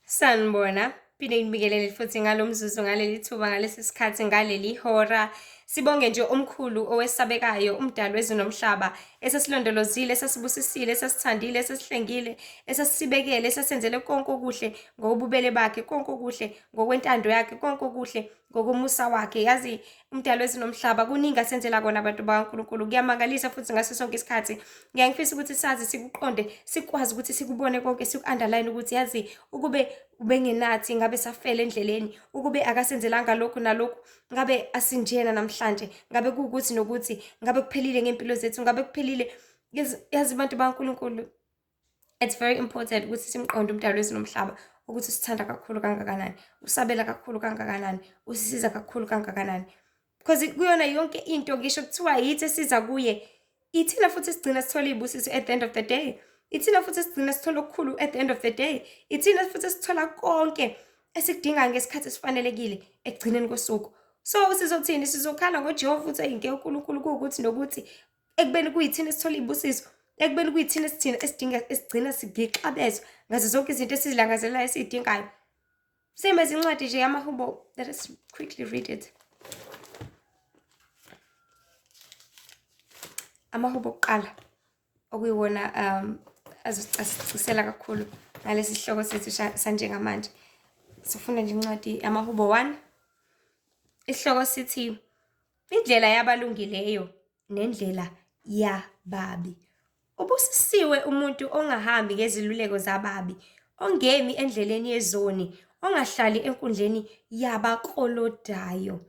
Sanibona, phinde ngibingelele futhi ngalo mzuzu, ngaleli thuba, ngalesi sikhathi, ngaleli hora. Sibonge nje omkhulu owesabekayo, umdali wezulu nomhlaba, esesilondolozile, esesibusisile, esesithandile, esesihlengile, esesibekele, esesenzele konke okuhle ngobubele bakhe, konke okuhle ngokwentando yakhe, konke okuhle ngokomusa wakhe. Yazi umdali wezulu nomhlaba kuningi asenzela kona abantu bakaNkulunkulu. Kuyamangalisa futhi ngaso sonke isikhathi. Ngiyangifisa ukuthi sazi sikuqonde, sikwazi ukuthi sikubone konke, siku-underline ukuthi yazi ukube ubengenathi ngabe safela endleleni, ukube akasenzelanga lokhu nalokhu ngabe asinjena namhlanje, ngabe kuwukuthi nokuthi, ngabe kuphelile ngempilo zethu, ngabe kuphelile. Yazi abantu bakaNkulunkulu, it's very important ukuthi simqonde umdali wezulu nomhlaba ukuthi usithanda kakhulu kangakanani, usabela kakhulu kangakanani, usisiza kakhulu kangakanani. Because kuyona yonke into ngisho kuthiwa yithi esiza kuye, ithina futhi sigcina sithola iy'busiso at the end of the day. Ithina futhi sigcina sithola okukhulu at the end of the day. Ithina futhi sithola konke esikudingayo ngesikhathi esifanelekile ekugcineni kosuku. So sizothini? Sizokhala ngoJehova ukuthi eyi uNkulunkulu kuwukuthi nokuthi, ekubeni kuyithina esithola iy'busiso, ekubeni kuyithina esithina esidinga esigcina sigixabezwa ngazo zonke izinto esizilangazelelayo esiy'dingayo. Same as incwadi nje yamaHubo. Let us quickly read it. AmaHubo okuqala okuyiwona azosicacisela kakhulu ngalesi sihloko sethu sanjengamanje. Sifunda nje incwadi yamaHubo 1. Isihloko sithi indlela yabalungileyo nendlela yababi. Ubusisiwe umuntu ongahambi ngeziluleko zababi, ongemi endleleni yezoni, ongahlali enkundleni yabaklolodayo.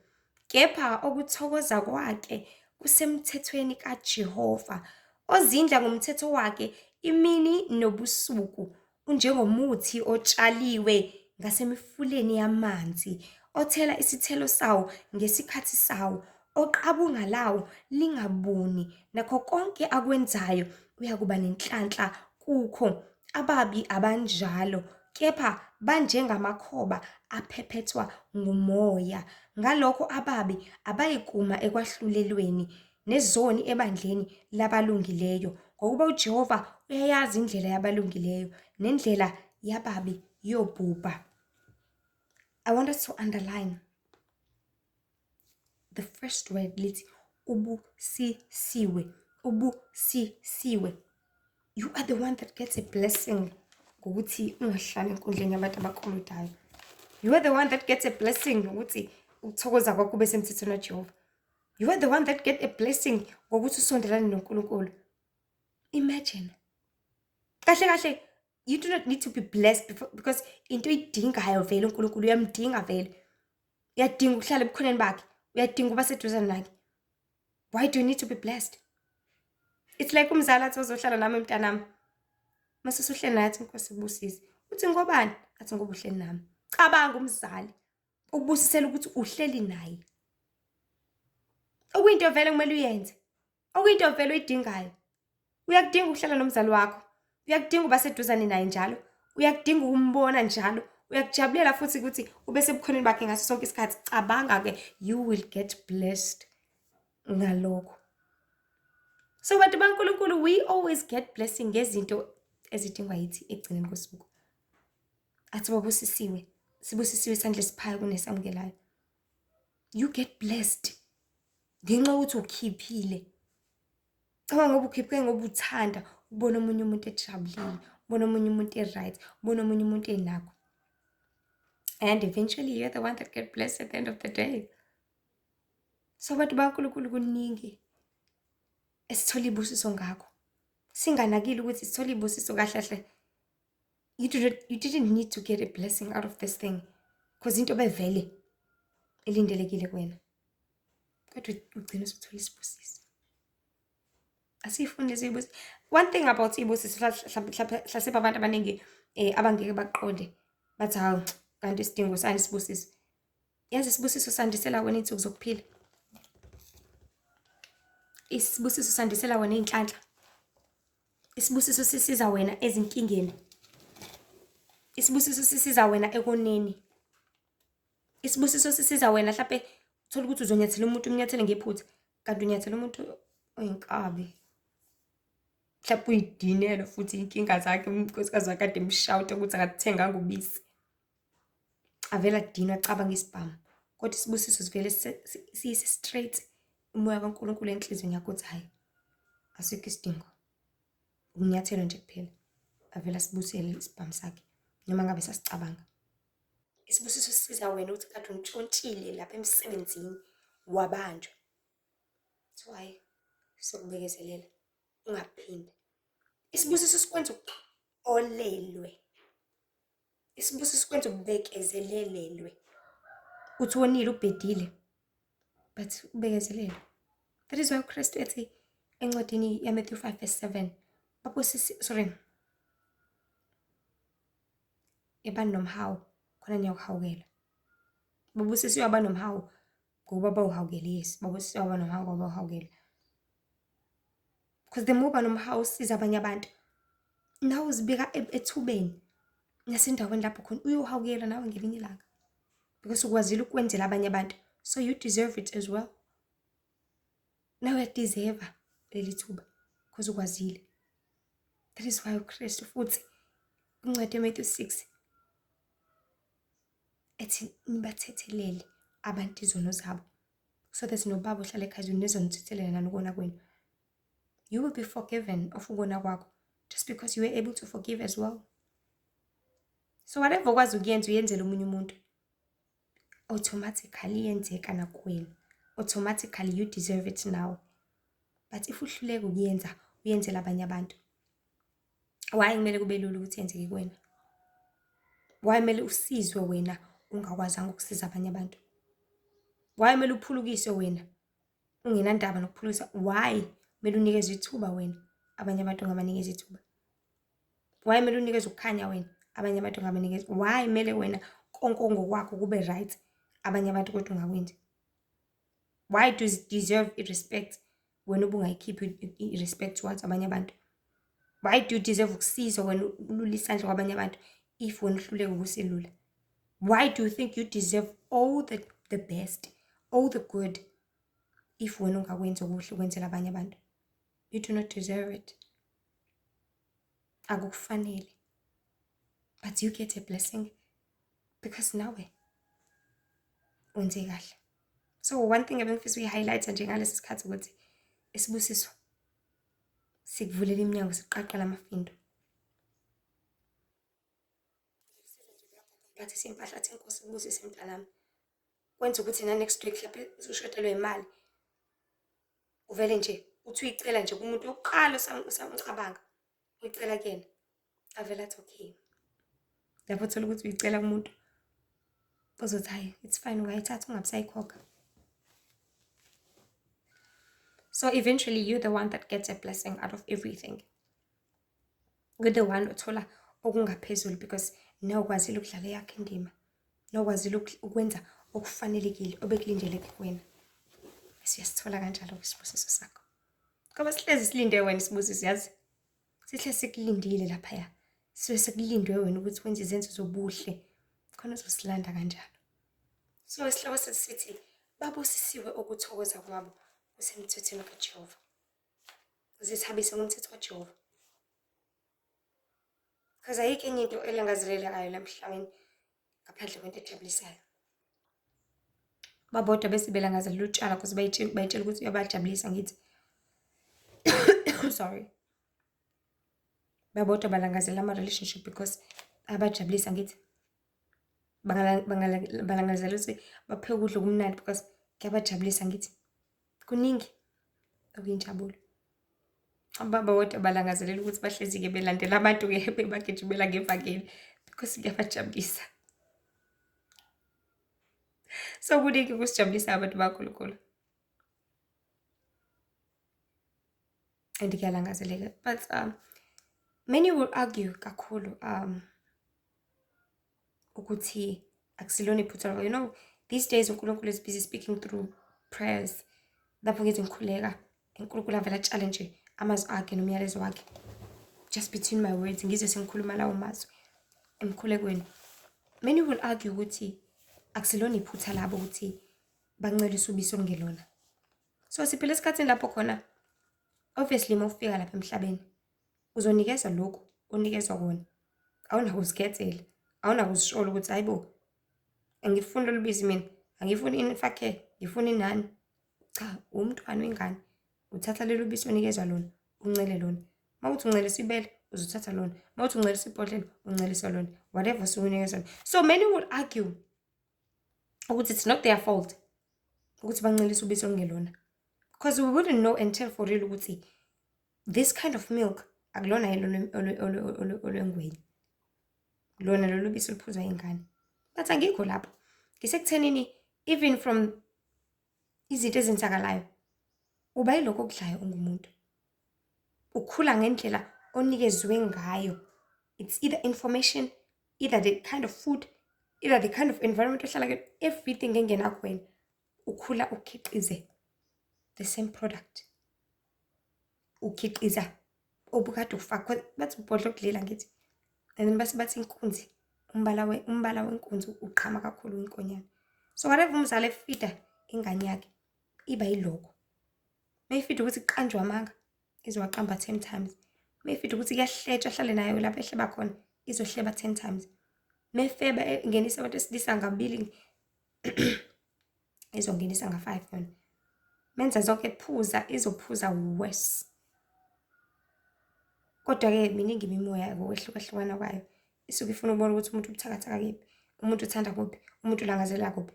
Kepha okuthokoza kwakhe kusemthethweni kaJehova, ozindla ngomthetho wakhe imini nobusuku. Unjengomuthi otshaliwe ngasemifuleni yamanzi, othela isithelo sawo ngesikhathi sawo, oqabunga lawo lingabuni, nakho konke akwenzayo uyakuba nenhlanhla kukho. Ababi abanjalo, kepha banjengamakhoba aphephethwa ngumoya. Ngalokho ababi abayikuma ekwahlulelweni, nezoni ebandleni labalungileyo, ngokuba uJehova uyayazi indlela yabalungileyo, nendlela yababi yobhubha. I want us to underline the first word lithi ubusisiwe, ubusisiwe. You are the one that gets a blessing ngokuthi ungahlali enkundleni yabantu abakolodayo. You are the one that gets a blessing ngokuthi ukuthokoza kwakho kube semthethweni kaJehova. You are the one that get a blessing ngokuthi usondelane noNkulunkulu. Imagine. Kahle kahle, you do not need to be blessed before, because into oyidingayo vele uNkulunkulu uyamdinga vele. Uyadinga ukuhlala ebukhoneni bakhe. Uyadinga ukuba seduzane naye. Why do you need to be blessed? It's like umzali athi uzohlala nami mntanami. Mase usuhleli naye athi Nkosi ibusise. Uthi ngobani? Athi ngoba uhleli nami. Cabanga umzali ukubusisela ukuthi uhleli naye. Okuyinto vele kumele uyenze. Okuyinto vele oyidingayo. Uyakudinga ukuhlala nomzali wakho. Uyakudinga uba seduzane naye njalo. Uyakudinga ukumbona njalo. Uyakujabulela futhi ukuthi ube sebukhoneni bakhe ngaso sonke isikhathi. Cabanga-ke, you will get blessed ngalokho. So bantu baNkulunkulu, we always get blessing ngezinto ezidingwa yithi ekugcineni kosuku. Athi babusisiwe, sibusisiwe isandla esiphayo kunesamukelayo. You get blessed ngenxa yokuthi ukhiphile. Cabanga ngoba ukhiphe ngoba uthanda ukubona omunye umuntu ejabulile, ubona omunye umuntu e-right, ubona omunye umuntu enakho. And eventually you're the one that get blessed at the end of the day. So bantu baNkulunkulu kuningi esithola ibusiso ngakho. Singanakile ukuthi sithola ibusiso kahle kahle. You didn't need to get a blessing out of this thing. Because into bevele elindelekile kuwena. Kodwa ugcina usuthola isibusiso. Asiyifuni lezi zibusiso. One thing about ibusiso, hlasimpe abantu abaningi abangeke baqonde. Bathi hawu, kanti isidingo sani isibusiso. Yazi isibusiso sandisela wena iy'nsuku zokuphila. Isibusiso sandisela wena iy'nhlanhla. Isibusiso sisiza wena ezinkingeni. Isibusiso sisiza wena ekoneni. Isibusiso sisiza wena hlampe uthola ukuthi uzonyathela umuntu umnyathele ngephutha kanti unyathela umuntu oyinkabi. Mhlawumbe uyidinelwe futhi iy'nkinga zakhe unkosikazi wakhe kade emshawuta ukuthi akathenganga ubisi. Avele adinwe acabanga isibhamu. Kodwa isibusiso sivele siyise straight umoya kaNkulunkulu enhliziyweni yakho uthi hhayi, asikho isidingo. Ukunyathela nje kuphela. Avele asibusele isibhamu sakhe noma ngabe sasicabanga. Isibusiso sisiza wena ukuthi kade untshontshile lapha emsebenzini wabanjwa. Kuthiwa hhayi, sokubekezelela ungaphindi. Isibusiso sikwenza uxolelwe. Isibusiso sikwenza ubekezelelelwe. Uthi wonile ubhedile but ubekezelelwe. That is why uKristu ethi encwadini yaMatthew 5 verse 7 babusisi sorry ebani nomhawu khona niyakuhawukela. Babusisiwe abanomhawu ngokuba bawuhawukele, yes, babusisiwe abanomhawu ngoba bawuhawukele. Because the more uba nomhawu usiza abanye abantu, nawe uzibeka ethubeni nasendaweni lapho khona uyohawukelwa nawe ngelinye ilanga. Because ukwazile ukwenzela abanye abantu, so you deserve it as well. Nawe uyadeserve leli thuba because ukwazile. That is why uKristu futhi kwincwadi yaMatthew 6 ethi nibathethelele abantu izono zabo so that noBaba ohlala ekhazini nizonithethelela nani ukona kwenu. You will be forgiven of ukona kwakho just because you were able to forgive as well. So whatever okwazi ukuyenza uyenzele omunye umuntu, automatically iyenzeka nakuwena. Automatically you deserve it now. But if uhluleka ukuyenza uyenzela abanye abantu, why kumele kube lula ukuthi yenzeke kuwena? Why kumele usizwe wena ungakwazanga ukusiza abanye abantu? Why kumele uphulukiswe wena ungenandaba nokuphulukiswa? Why kumele unikezwe ithuba wena abanye abantu ungabanikeza ithuba? Why kumele unikezwe ukukhanya wena abanye abantu ungabanikeza? Why kumele wena konke okungokwakho kube right abanye abantu kodwa ungakwenzi? Why do you deserve i-respect wena ubungayikhiphi i-respect towards abanye abantu? Why do you deserve ukusizwa wena ulula isandla kwabanye abantu if wena uhluleka ukusilula? Why do you think you deserve all the best, all the good, if wena ungakwenzi okuhle ukwenzela abanye abantu? You do not deserve it. Akukufanele. But you get a blessing because nawe wenze kahle. So one thing ebengifisa ukuyi-highlight-a nje ngalesi sikhathi ukuthi isibusiso sikuvulela iminyango, siqaqela amafindo. Phathisa impahla athi inkosi ikubusise mntanami. Kwenza ukuthi na-next week mhlawumbe usushotelwe imali. Uvele nje uthi uyicela nje kumuntu wokuqala usamcabanga, uyicela kuyena. Avele athi okay. Lapho uthola ukuthi uyicela kumuntu ozothi hhayi it's fine ungayithatha ungabe usayikhokha. So eventually you're the one that gets a blessing out of everything. You're the one othola okungaphezulu because nawe ukwazile ukudlala eyakho indima. Nawe ukwazile ukwenza okufanelekile obekulindeleke kuwena. Bese uyasithola kanjalo isibusiso sakho. Ngoba sihlezi silinde wena isibusiso, yazi. Sihle sikulindile laphaya. Sibe sekulindwe wena ukuthi wenze izenzo zobuhle. Khona uzosilanda kanjalo. So isihloko sethu sithi babusisiwe ukuthokoza kwabo kusemthethweni kaJehova. Zithabise ngomthetho kaJehova. Because ayikho enye into elangazelelekayo la emhlabeni ngaphandle kwento ejabulisayo. Babodwa bese belangazelela utshwala because bayitshela ukuthi uyabajabulisa ngithi. Sorry. Babodwa balangazelela ama-relationship because abajabulisa ngithi. Balangazelela ukuthi bapheke ukudla okumnandi because kuyabajabulisa ngithi. Kuningi okuyinjabulo. Babodwa balangazelela ukuthi bahlezi-ke belandela abantu-ke bebagijimela ngevangeli because kuyabajabulisa. So kuningi kusijabulisa abantu bakaNkulunkulu. And kuyalangazeleka. But many will argue kakhulu ukuthi akusilona iphutha labo. You know, these days uNkulunkulu is busy speaking through prayers. Lapho ngithi ngikhuleka, uNkulunkulu avele atshale nje amazwi akhe nomyalezo wakhe. Just between my words, ngizwe sengikhuluma lawo mazwi emkhulekweni. Many will argue ukuthi akusilona iphutha labo ukuthi bancelise ubisi olungelona. So siphila esikhathini lapho khona obviously uma ufika lapha emhlabeni uzonikezwa lokhu onikezwa kona. Awunakuzikhethela, awunakuzishola ukuthi hayibo Angifuni lolu bisi mina, angifuni i-Infacare, ngifuna inani. Cha, umntwana wengane. Uthatha lolu bisi onikezwa lona, uncele lona. Uma uthi uncelisa ibele, uzothatha lona. Uma uthi uncelisa ibhodlela, uncelisa lona. Whatever osuke unikezwa lona. So many would argue ukuthi it's not their fault ukuthi bancelise ubisi olungelona. Because we wouldn't know until for real ukuthi this kind of milk akulona yini olwengwenya. Lona lolu bisi oluphuzwa ingane. But angikho lapho. Ngisekuthenini even from izinto ezenzakalayo uba yilokho okudlayo ungumuntu. Ukhula ngendlela onikezwe ngayo. It's either information, either the kind of food, either the kind of environment ohlala kuyona, everything engena kuwena. Ukhula ukhiqize the same product. Ukhiqiza obukade ufaka, bathi ubhodla okudlela ngithi. And then base bathi inkunzi, umbala wenkunzi uqhama kakhulu inkonyane. So whatever umzali efida ingane yakhe iba yilokho. Mayifida ukuthi kuqanjwa amanga, izowaqamba 10 times. Mayifida ukuthi kuyahletshwa, ahlale nayo lapho ehleba khona, izohleba 10 times. Mefeba engenisa abantu besilisa ngabili, izongenisa nga-5 yona. Menza zonke phuza, izophuza worse. Kodwa-ke miningi imimoya ngokwehlukahlukana kwayo. Isuke ifuna ukubona ukuthi umuntu ubuthakathaka kephi, umuntu uthanda kuphi, umuntu ulangazelela kuphi.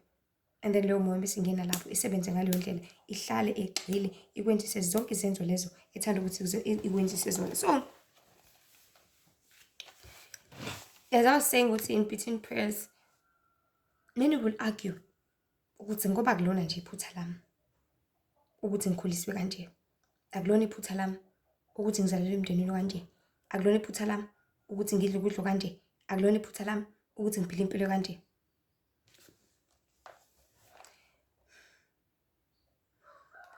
And then leyo moya bese ingena lapho isebenze ngaleyo ndlela, ihlale igxile, ikwenzise zonke izenzo lezo ethanda ukuthi ikwenzise zona. So as I was saying ukuthi in between prayers, many will argue ukuthi ngoba kulona nje iphutha lami ukuthi ngikhuliswe kanje, akulona iphutha lami ukuthi ngizalelwe emndenini kanje, akulona iphutha lami ukuthi ngidle ukudla kanje, akulona iphutha lami ukuthi ngiphile impilo kanje.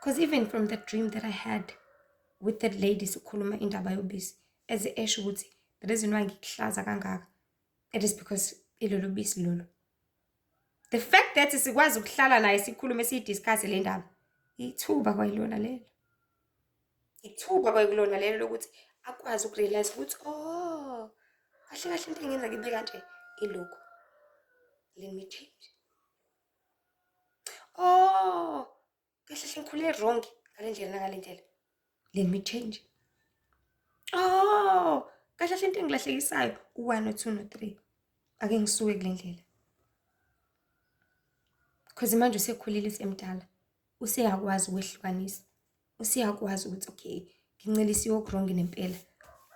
Because even from the dream that I had with that lady sikhuluma indaba yobisi, as esho ukuthi the reason why ngikuhlaza kangaka, it is because ilolu bisi lolu. The fact that sikwazi ukuhlala naye sikhulume siyidiscuss le ndaba, ithuba kwayilona lelo. Ithuba kwayikulona lelo lokuthi akwazi ukurealize ukuthi oh, kahle kahle into engenza ngibe kanje ilokhu. Let me change. Oh, kahle kahle ngikhule wrong ngale ndlela nangale ndlela. Let me change. Oh, kahle kahle into engilahlekisayo u-1 no-2 no-3. Ake ngisuke kule ndlela. Because manje usekhulile usemdala, useyakwazi ukwehlukanisa. Useyakwazi ukuthi okay, ngincelisiwe oku-wrong nempela.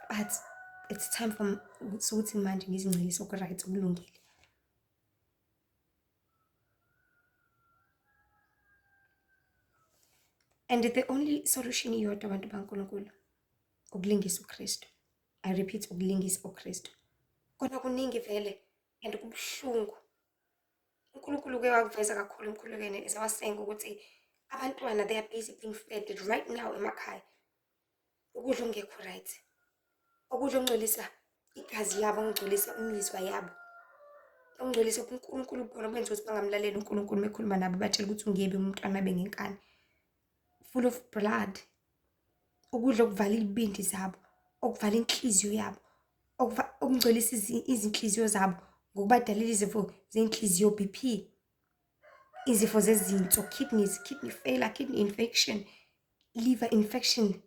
But it's time for ukuthi manje ngizincelise oku-right, okulungile. And the only solution iyodwa abantu baNkulunkulu, ukulingisa uKristu. I repeat, ukulingisa uKristu. Kona kuningi vele and kubuhlungu. uNkulunkulu uke wakuveza kakhulu emkhulekweni as I was saying ukuthi abantwana they are busy being fed right now emakhaya. Ukudla okungekho right. Ukudla okungcolisa igazi labo, okungcolisa imizwa yabo. Okungcolisa uNkulunkulu kubona, okwenza ukuthi bangamlaleli uNkulunkulu mekhuluma nabo, batshela ukuthi ungebi umntwana abe ngenkani. Full of blood. Ukudla okuvala izibindi zabo, okuvala inhliziyo yabo, okungcolisa izinhliziyo zabo ngokubadalela izifo zenhliziyo, BP, izifo zezinso, kidneys, kidney failure, kidney infection, liver infection.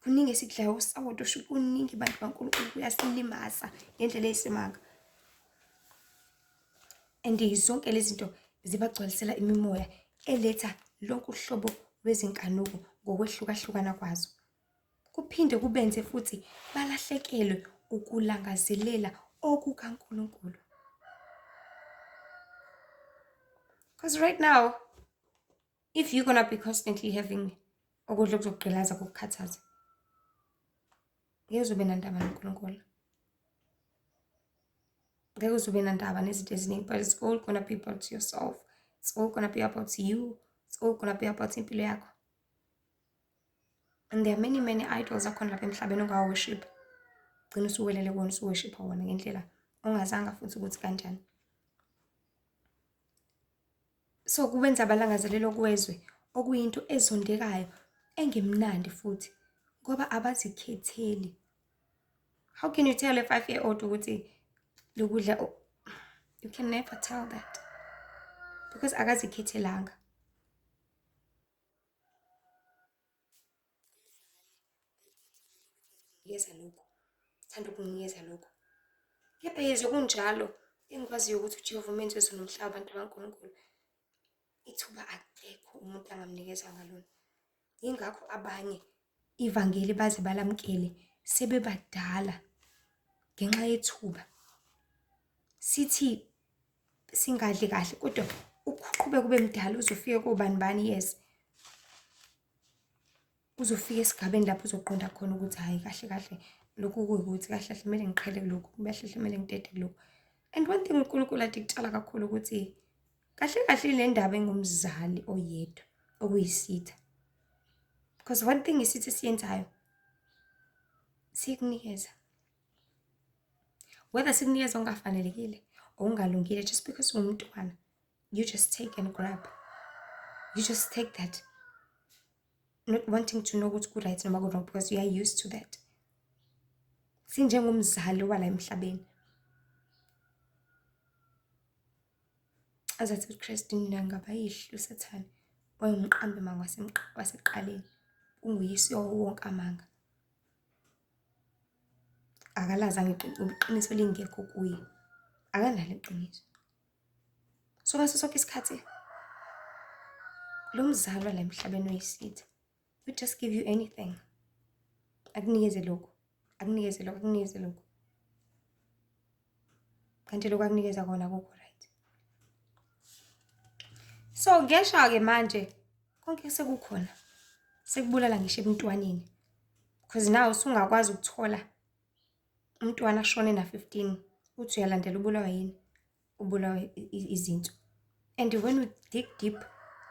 Kuningi esikudlayo, usawoti, usho kuningi bantu baNkulunkulu, kuyasilimaza ngendlela eyisimanga. And zonke lezi zinto zibagcwalisela imimoya eletha lonke uhlobo lwezinkanuko ngokwehlukahlukana kwazo. Kuphinde kubenze futhi balahlekelwe ukulangazelela okukaNkulunkulu. Because right now, if you're gonna be constantly having ukudla okuzokugqilaza kokukhathaza, ngeke uze ube nandaba noNkulunkulu. Ngeke uze ube nandaba nezinto eziningi, but it's all gonna be about yourself. It's all gonna be about you. It's all gonna be about impilo yakho. And there are many, many idols akhona lapha emhlabeni ongaworship. Gcina usuwelele kuwona, usuworship wona ngendlela ongazanga futhi ukuthi kanjani. So kubenza abalangazelelo kwezwe, okuyinto ezondekayo, engemnandi futhi, ngoba abazikhetheli. How can you tell a 5-year-old ukuthi lokudla, you can never tell that. Because akazikhethelanga. Nikeza lokhu, thanda ukunginikeza lokhu. Kepha yize kunjalo, engikwaziyo ukuthi uJehova umenzi wezulu nomhlaba abantu bakaNkulunkulu. Ithuba akekho umuntu angamnikeza ngalona. Yingakho abanye ivangeli baze balamukele sebebadala ngenxa yethuba. Sithi singadli kahle kodwa uqhubeke ube mdala uze ufike kobani bani yes. Uzofika esigabeni lapho uzoqonda khona ukuthi hhayi kahle kahle lokhu kuyikuthi kahle kahle kumele ngiqhele kulokhu, kahle kahle kumele ngidede kulokhu. And one thing uNkulunkulu ade kutshala kakhulu ukuthi kahle kahle le ndaba engumzali oyedwa okuyisitha. Because one thing isitha esiyenzayo sikunikeza whether sikunikeza okungafanelekile okungalungile just because uwumntwana you just take and grab you just take that not wanting to know ukuthi ku-right noma ku-wrong because you are used to that sinjengomzali wala emhlabeni azathi uKristu nina ngabayihlo uSathane wayengumqambi manga wasekuqaleni unguyise wonke amanga akalazi iqiniso lingekho kuye akanalo iqiniso so ngaso sonke isikhathi lo mzali wala emhlabeni oyisitha we just give you anything akunikeze lokhu akunikeze lokhu akunikeze lokhu kanti lokhu akunikeza kona akukho right so ngiyasho-ke manje konke sekukhona sekubulala ngisho ebuntwaneni because now usungakwazi ukuthola umntwana ashone na-15 uthi uyalandela ubulawa yini ubulawa izinto and when we dig deep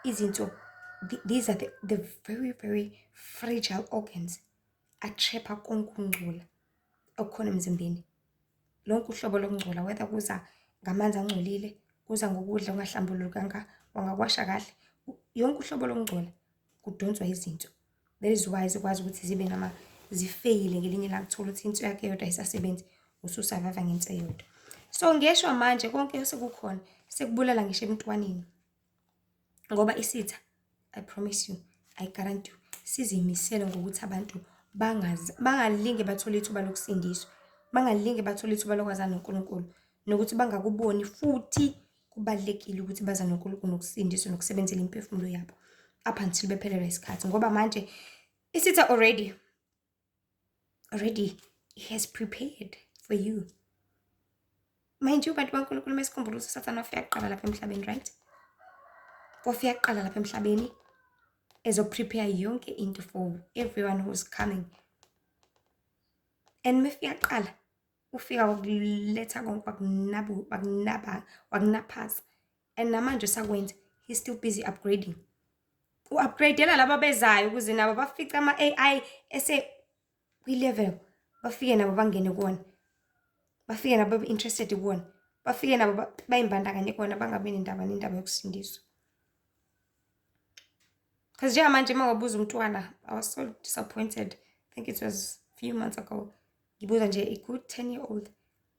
izinto these are the very very fragile organs atrapha konke ukungcola okukhona emzimbeni lonke uhlobo lokungcola whether kuza ngamanzi angcolile kuza ngokudla ongahlambulukanga wangakwasha kahle yonke uhlobo lokungcola kudonswa izinto that is why zikwazi ukuthi zibe nama zifeyile ngelinye ilanga uthola ukuthi inso yakhe eyodwa ayisasebenzi ususurvive ngenso eyodwa so ngeshwa manje konke sekukhona sekubulala ngisho emntwaneni ngoba isitha i promise you i guarantee you sizimisele ngokuthi abantu bangazi bangalinge bathole ithuba lokusindiswa bangalinge bathole ithuba lokwazana noNkulunkulu nokuthi bangakuboni futhi kubalulekile ukuthi bazane noNkulunkulu nokusindiswa nokusebenzela imiphefumulo yabo up until bephelelwa isikhathi ngoba manje isitha already already he has prepared for you mind you bantu baNkulunkulu mesikhumbula ukuthi uSathane wafika kuqala lapha emhlabeni right wafika kuqala lapha emhlabeni ezoprepare yonke into for everyone who's coming and mefika kuqala ufika wakuletha konke wakunaba wakunaba wakunaphaza and namanje usakwenza he's still busy upgrading u-upgradela laba bezayo ukuze nabo bafice ama-AI ese kwi-level bafike nabo bangene kuwona bafike nabo babe interested kuwona bafike nabo bayimbandakanye kuwona bangabi nendaba nendaba yokusindiswa because njengamanje uma wabuza umntwana i was so disappointed i think it was few months ago ngibuza nje a good 10 year old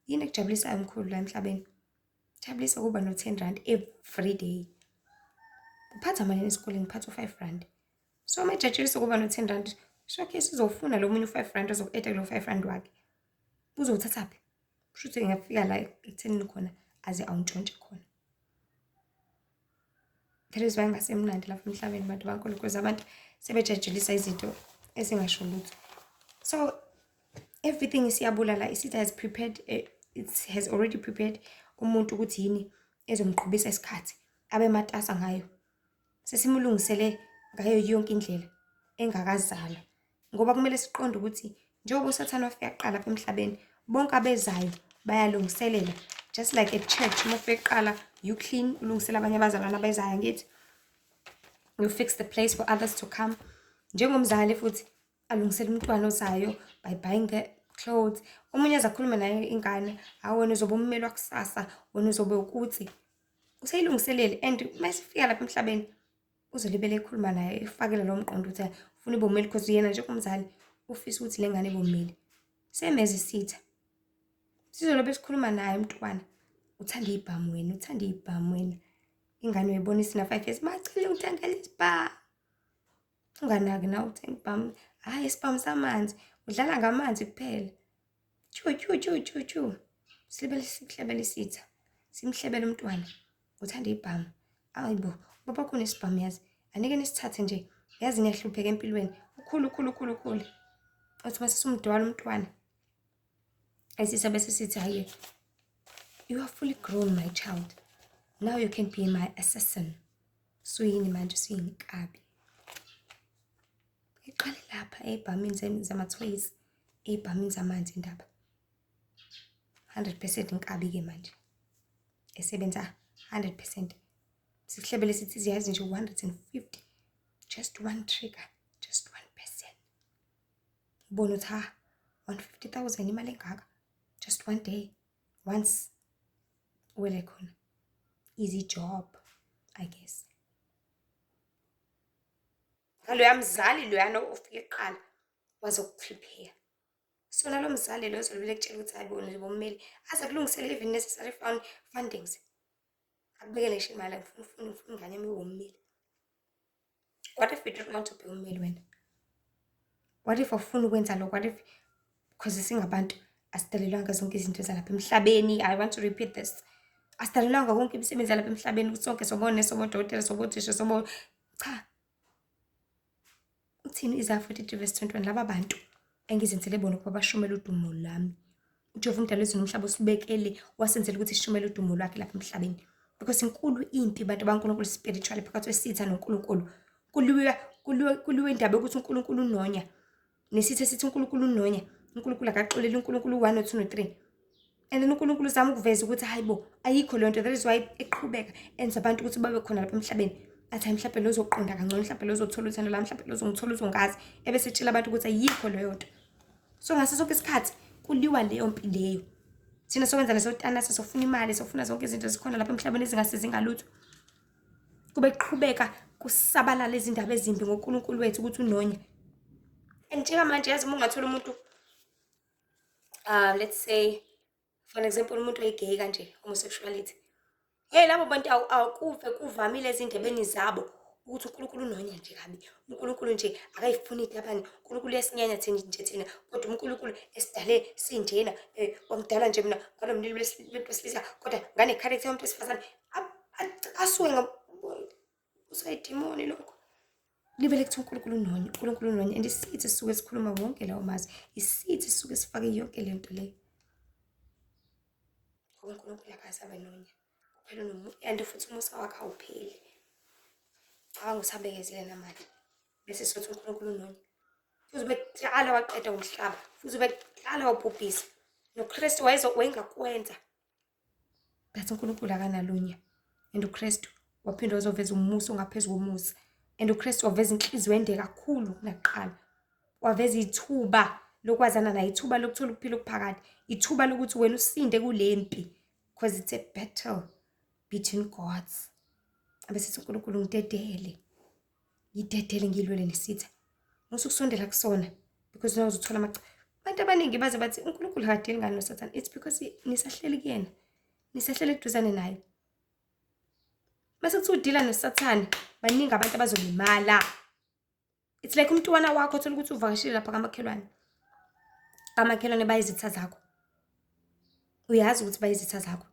yini ekujabulisayo mkhulu la emhlabeni jabulisa ukuba no-10 rand every day uphatha malini esikoleni uphatha u-5 rand so uma ejatshulisa ukuba no-10 rand shokhe sizofuna lo munye u-5 rand ozoku-eda kulo 5 rand wakhe uzowuthathaphi kusho ukuthi ngingafika la ekuthenini khona aze awuntshontshe khona that is why ngasemnandi lapha emhlabeni bantu bankulu because abantu sebejajulisa izinto ezingasho lutho so everything isiyabulala isitha has prepared eh, it has already prepared umuntu ukuthi yini ezomqhubisa isikhathi abe matasa ngayo sesimulungisele ngayo yonke indlela engakazalwa ngoba kumele siqonde ukuthi njengoba usathane wafika kuqala apha emhlabeni bonke abezayo bayalungiselela just like at church uma ufike kuqala you clean ulungisela abanye abazalwane abezayo angithi you fix the place for others to come njengomzali futhi alungisele umntwana ozayo by buying the clothes omunye aze akhulume naye ingane hawu wena uzobe ummeli wakusasa wena uzobe ukuthi useyilungiselele and uma esifika lapha emhlabeni uzolibele ekhuluma naye efakele lo mqondo ukuthi ufuna ube ummeli because yena njengomzali ufisa ukuthi le ngane ibe ummeli same as isitha sizolobe sikhuluma naye umntwana uthanda ibhamu wena uthanda ibhamu wena Ingane uyibona isina-5 years, macela ungithengele isibhamu. Unganaki nawe uthenga ibhamu. Hhayi, isibhamu samanzi, udlala ngamanzi kuphela. Tshu tshu tshu tshu tshu. Silibele sikuhlebele isitha, simhlebele umntwana. Uthanda ibhamu. Ayi bo, ubaba wakho unesibhamu yazi. Anike nisithathe nje. Yazi niyahlupheka empilweni. Ukhulu ukhulu ukhulu ukhulu. Uthi uma sesumdwala umntwana. Esisa bese sithi hayi, you are fully grown my child. Now you can be my assassin. Suyini manje, suyinkabi. Iqale lapha ey'bhamini zamathoyizi, ey'bhamini zamanzi indaba. 100% inkabi-ke manje esebenza 100%. Sikuhlebele sithi ziyazi nje 150, just one trigger, just one person. Ubone ukuthi ha, 150,000 imali engaka, just one day, once uwele khona. Easy job, I guess. Ngaloya mzali loyana ofike kuqala wazoku-prepare. Sona lo mzali lo ozolibele ekutshela ukuthi hayi bona bommeli aze kulungisele even necessary fundings. Akubekele ngisho imali, ngifuna ufuna ngifuna ingane yami ibe ummeli. What if you don't want to be ummeli wena? What if awufuni ukwenza lokho? What if, because singabantu asidalelwanga zonke izinto zalapha emhlabeni. I want to repeat this. Asidalelwanga konke imisebenzi yalapha emhlabeni ukuthi sonke sobonesi, sobodokotela, sobothisha, sobo cha. Uthini Isaiah 43 verse 21? Laba bantu engizenzele bona ukuba bashumele udumo lwami. UJehova umdali wezulu nomhlaba usibekele, wasenzela ukuthi sishumele udumo lwakhe lapha emhlabeni. Because inkulu impi, bantu baNkulunkulu, spiritually phakathi kwesitha noNkulunkulu. Kuliwa kuliwa kuliwa indaba yokuthi uNkulunkulu unonya. Nesitha sithi uNkulunkulu unonya. uNkulunkulu akaxoleli, uNkulunkulu 1 no 2 no 3. And then uNkulunkulu uzama ukuveza ukuthi hayi bo, ayikho leyo nto. That is why eqhubeka enza abantu ukuthi babe khona lapha emhlabeni. Athi hayi, mhlawumbe lo uzoqonda kangcono, mhlawumbe lo uzothola uthando lami, mhlawumbe lo uzongithola, uzongazi. Ebese etshela abantu ukuthi ayikho leyo nto. So ngaso sonke isikhathi kuliwa leyo mpi leyo. Thina sokwenza leso tanasa, sofuna imali, sofuna zonke izinto ezikhona lapha emhlabeni ezingasizi ngalutho. Kube kuqhubeka kusabalala izindaba ezimbi ngoNkulunkulu wethu ukuthi unonya. And njengamanje yazi, uma ungathola umuntu, let's say for an example, umuntu oyi-gay kanje, homosexuality. Hey, labo bantu akuve kuvamile ezindebeni zabo ukuthi uNkulunkulu unonya nje kabi. uNkulunkulu nje akayifuni itabane. uNkulunkulu uyasinyanya thina nje thina. Kodwa uNkulunkulu esidale sinjena, wangidala nje mina nganomlilo wesilisa, kodwa ngane-character yomuntu wesifazane. Asuke usayidimoni lokho. Libele kuthi uNkulunkulu unonya, uNkulunkulu unonya. And isithi sisuke sikhuluma wonke lawo mazwi. Isithi sisuke sifake yonke le nto leyo. Ngoba uNkulunkulu akaze abe nonya. Kuphela and futhi umusa wakhe awupheli. Cabanga usabekezele namanje. Bese sothi uNkulunkulu unonya. Futhi ubekudala waqeda umhlaba. Futhi ubekudala wabhubhisa. NoKristu wayengakwenza. But uNkulunkulu akanalunya. And uKristu waphinde wazoveza umusa ongaphezu komusa. And uKristu waveza inhliziyo ende kakhulu kunakuqala. Waveza ithuba lokwazana naye, ithuba lokuthola ukuphila okuphakade, ithuba lokuthi wena usinde kule mpi. Because it's a battle between gods. Abese sithi uNkulunkulu ngidedele. Ngidedele ngilwele nesitha. Musa ukusondela kusona because nawe uzothola amaca. Abantu abaningi baze bathi uNkulunkulu akadili ngani noSathane. It's because nisahleli kuyena. Nisahleli eduzane naye. Mase kuthiwa udila noSathane, baningi abantu abazolimala. It's like umntwana wakho othola ukuthi uvakashile lapha kamakhelwane. Kamakhelwane bayizitha zakho. Uyazi ukuthi bayizitha zakho.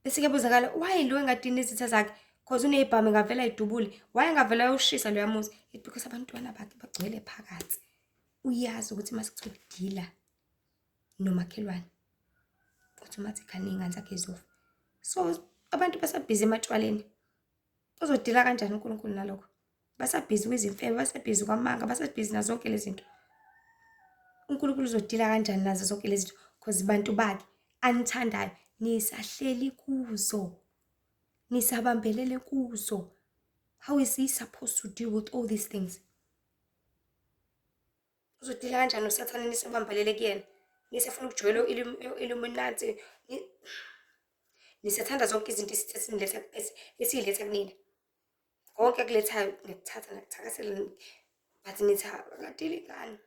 Bese kuyabuzakala, why lo engadini izitha zakhe? Because uneyibhamu engavela idubule. Why engavela ayoshisa loya muzi? It's because abantwana bakhe bagcwele phakathi. Uyazi ukuthi mase kuthiwa udila nomakhelwane, automatically iy'ngane zakhe zizofa. So abantu basabhizi ematshwaleni. Uzodila kanjani uNkulunkulu nalokho? Basabhizi kwizimfebo, basabhizi kwamanga, basabhizi nazo zonke lezi zinto. uNkulunkulu uzodila kanjani nazo zonke lezi zinto? Because bantu bakhe anithandayo nisahleli kuzo. Nisabambelele kuzo. How is he supposed to deal with all these things? Uzodila kanjani noSathane nisabambelele kuyena? Nisafuna ukujwayela Illuminati. Nisathanda zonke izinto esithi esiniletha esiyiletha kunina. Konke akulethayo niyakuthatha, nakuthakasela, but nithi akadili ngani.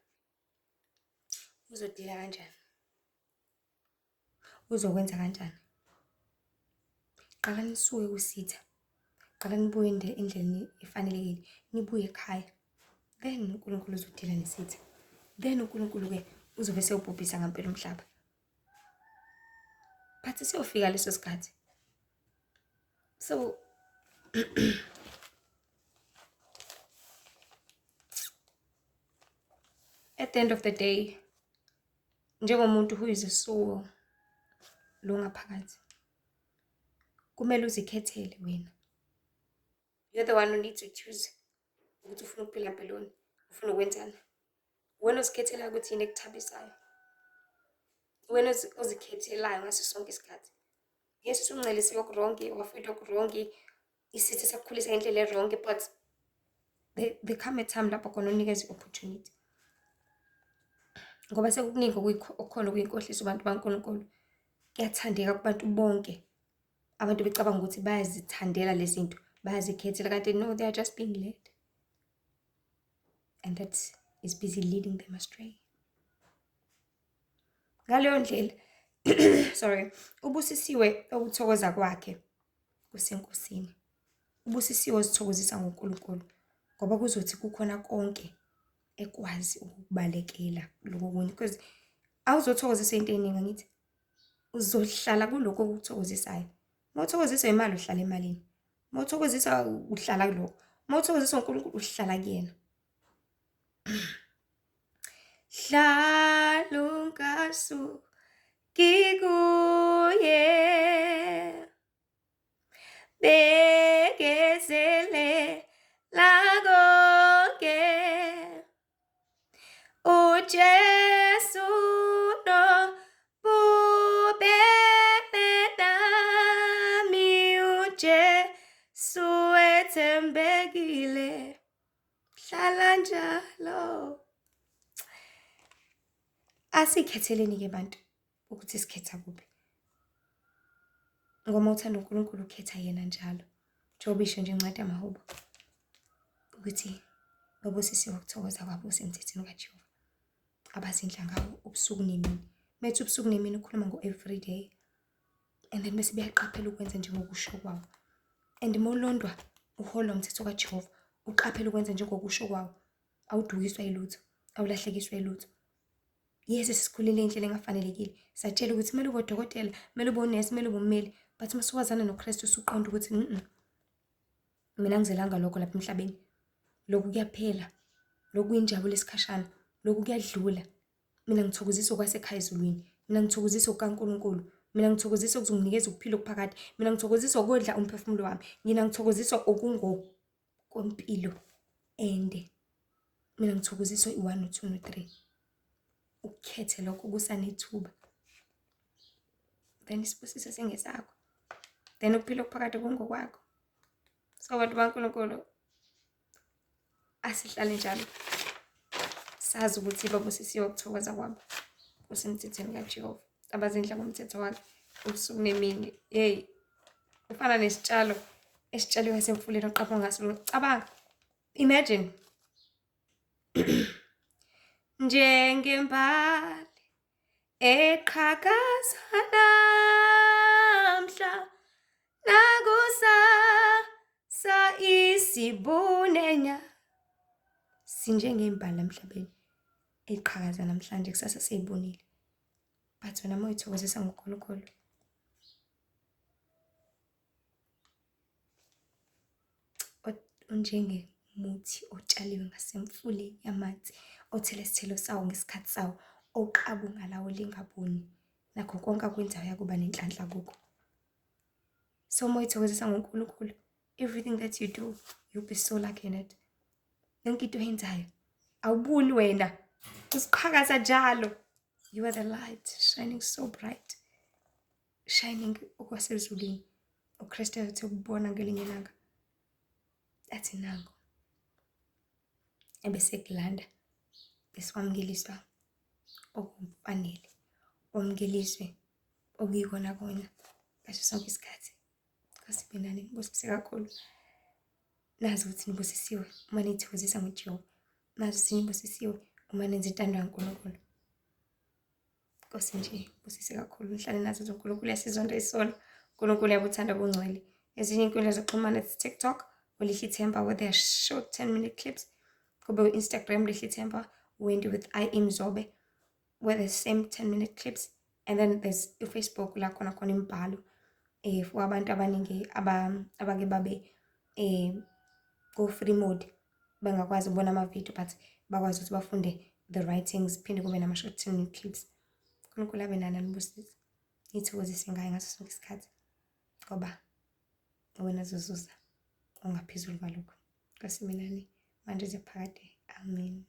Uzodila kanjani? Uzokwenza kanjani? Qala nisuke kusitha. Ngicela nibuye endleleni efanelekile, nibuye ekhaya. Then uNkulunkulu uzodila nesitha. Then uNkulunkulu-ke uzobe sewubhubhisa ngampela umhlaba. But siyofika leso sikhathi. So at the end of the day, njengomuntu who is a soul lo ngaphakathi, kumele uzikhethele wena. You're the one who needs to choose ukuthi ufuna ukuphila mpiloni, ufuna ukwenzani. Wena ozikhethelayo ukuthi yini ekuthabisayo. Wena ozikhethelayo ngaso sonke isikhathi. Yes, usuncelisiwe okurongi, wafunda okurongi, isitha sakukhulisa ngendlela erongi, but there come a time lapho khona unikeza i-opportunity. Ngoba sekukuningi okukhona okuyinkohliso bantu baNkulunkulu. Kuyathandeka kubantu bonke. Abantu becabanga ukuthi bayazithandela lezi zinto, bayazikhethela, kanti no, they are just being led. And that is busy leading them astray. Ngaleyo ndlela, sorry, ubusisiwe ukuthokoza kwakhe kusenkosini. Ubusisiwe ozithokozisa ngoNkulunkulu, ngoba kuzothi kukhona konke ekwazi ukukubalekela lokho kunye. Because awuzothokozisa into eningi, angithi uzohlala kulokho okukuthokozisayo. Uma uthokoziswa imali, uhlala emalini. Uma uthokozisa, uhlala kulokho. Uma uthokoziswa uNkulunkulu, uhlala kuyena. Hlala ungasuki kuye, bekezelela konke, uJesu nobubele nami, uJesu ethembekile, hlala njalo. Asikhetheleni-ke bantu ukuthi sikhetha kuphi. Ngoba uthanda uNkulunkulu ukhetha yena njalo. Njengoba isho nje incwadi yamaHubo ukuthi babusisiwe ukuthokoza kwabo kusemthethweni kaJehova, abazindla ngawo ubusuku nemini. Methi ubusuku nemini ukhuluma ngo-every day. And then bese beyaqaphela ukwenza njengokusho kwawo. And uma ulondwa uholwa umthetho kaJehova, uqaphela ukwenza njengokusho kwawo, awudukiswa yilutho, awulahlekiswa yilutho. Yes, sisikhulile indlela engafanelekile. Satshela ukuthi kumele ube udokotela, kumele ube unesi, kumele ube ummeli. But uma usuwazana noKristu usuqonda ukuthi mina angizelanga lokho lapha emhlabeni. Lokhu kuyaphela, lokhu kuyinjabulo esikhashana, lokhu kuyadlula. Mina ngithokozisa okwasekhaya ezulwini. Mina ngithokozisa okukaNkulunkulu. Mina ngithokozisa okuzonginikeza ukuphila okuphakade. Mina ngithokozisa ukudla umphefumulo wami. Mina ngithokozisa okungokwempilo ende. Mina ngithokoziswa i-1, no-2, no-3. Ukukhethe lokho kusanethuba. Then isibusiso singesakho. Then ukuphila okuphakade kungokwakho. So bantu baNkulunkulu, asihlale njalo sazi ukuthi babusisiwe ukuthokoza kwabo kusemthethweni kaJehova, abazindla ngomthetho wakhe ubusuku nemini. Hey, ufana nesitshalo esitshaliwe semfuleni oqapha ngaso. Cabanga, imagine njengembali eqhakaza namhla nakusasa isibunenya. Sinjengembali emhlabeni eqhakaza namhlanje, kusasa seyibunile. But wena uma uyithokozisa ngoNkulunkulu, unjengemuthi otshaliwe ngasemfuleni yamanzi, othela isithelo sawo ngesikhathi sawo, oqabunga lawo lingabuni, nakho konke akwenzayo uyakuba nenhlanhla kukho. So uma uyithokozisa ngoNkulunkulu, everything that you do, you'll be so lucky in it. Yonke into oyenzayo, awubuni wena, uziqhakaza njalo. You are the light shining so bright, shining okwasezulwini. uKristu ayothi ukubona ngelinye ilanga, athi nango, ebese kulanda, bese wamukeliswa okufanele, wamukeliswe okuyikona kona ngaso sonke isikhathi. Nkosi ibe nani, nibusise kakhulu. Nazi ukuthi nibusisiwe uma nithokozisa ngoJehova. Nazi ukuthi nibusisiwe uma nenza intando kaNkulunkulu. Nkosi nje busise kakhulu, nihlale nazi ukuthi uNkulunkulu uyasizonda isono. uNkulunkulu uyabuthanda ubungcwele. Ezinye iy'nkundla zokuxhumana, it's TikTok, uLihle Themba with their short 10-minute clips. Kube u-Instagram, Lihle Themba, Wendy with I Mzobe with the same 10-minute clips. And then there's uFacebook la khona khona imibhalo for abantu abaningi abake babe ku-free mode, bengakwazi ukubona ama-video but bakwazi ukuthi bafunde the writings, phinde kube nama-short 10-minute clips. uNkulunkulu abe nani, anibusise, nithokozise ngaye ngaso sonke isikhathi, ngoba wena zozuza ongaphezulu kwalokho. Nkosi minani manje kuze phakade. Amen.